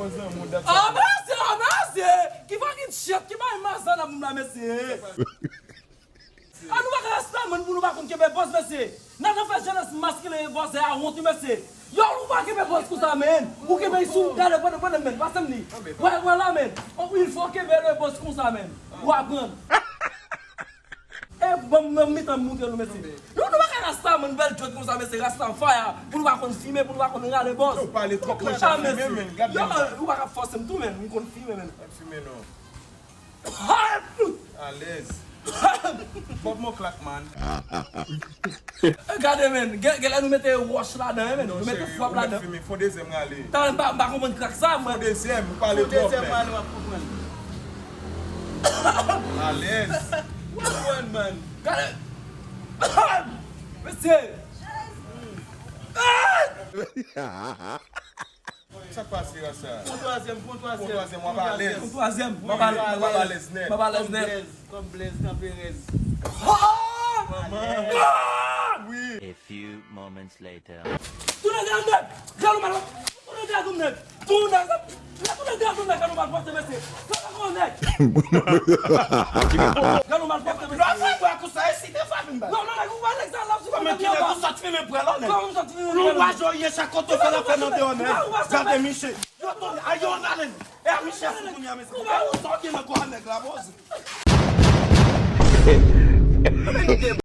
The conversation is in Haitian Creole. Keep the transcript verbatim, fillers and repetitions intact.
Ah, mesye, ah, mesye! Ki fucking shit, ki bay mazan nan moun la, mesye! Ah, nou pa ka rastaman pou nou pa konn kenbe bòz, mesye! N ap fè jenès maskile bòz a wont, wi, mesye! Yo, nou pa kenbe bòz konsa, men! Ou kenbe sou, gade, pran, pran, men, pase m li! Wè, wè la, men! Oh, il faut kenbe le bòz konsa, men! Ou aprann! E bon, mwen mitan moutre nou, mesye. Nou, nou pa ka rastaman, bèl djòt konsa, mesye, rasta faya, pou nou pa konn fimen, pou nou pa konn rale bòz. Ou pale twòp, mwen, jan fimen, men, gade, men. Ou pa ka fòse m tou, men, m konn fimen, men. Fimen non. Alèz. Bob mon klak, man. Gade, men, gen, gen lè nou mete wòch ladan, men, nou mete frap ladan. Fon dezyèm rale. Talè m pa, m pa konprann krak sa, mwen. Fon dezyèm, ou pale twòp, men. Fon dezyèm rale, w ap konprann. Alèz. Ou ap konprann, man. Gade. Mesye. Sa k pase, rasta? Pran twazyèm, pran twazyèm. Pran twazyèm, w ap alèz. Pran twazyèm, w ap alèz. W ap alèz nèt. W ap alèz nèt. Kòm Blaze, kòm Blaze, kanpe rèz. Oh! Manman. Ah! Wi. A few moments later. Tounen dèyè m nèt! Granmoun, tounen dèyè m nèt! Tounen, tounen dèyè m nèt, granmoun, pase mesye! Sa pa konnen! Granmoun, pase mesye! Lò fè bwa konsa, e si te fè vin ba. Non, non, nèg, ou pa nèg sa, la, si kòman ki nèg ou sot fimen pran lò, nèg? Kòman sot fimen pran lò? Lou wa jo ye chak kote w fè l ap fè nan deyò, nèg. Gade Michel. Yo tounen, a yo nan len. E a Michel fou kounye a, mesye. Ou pa ou sot gen nan kò a nèg la, boz.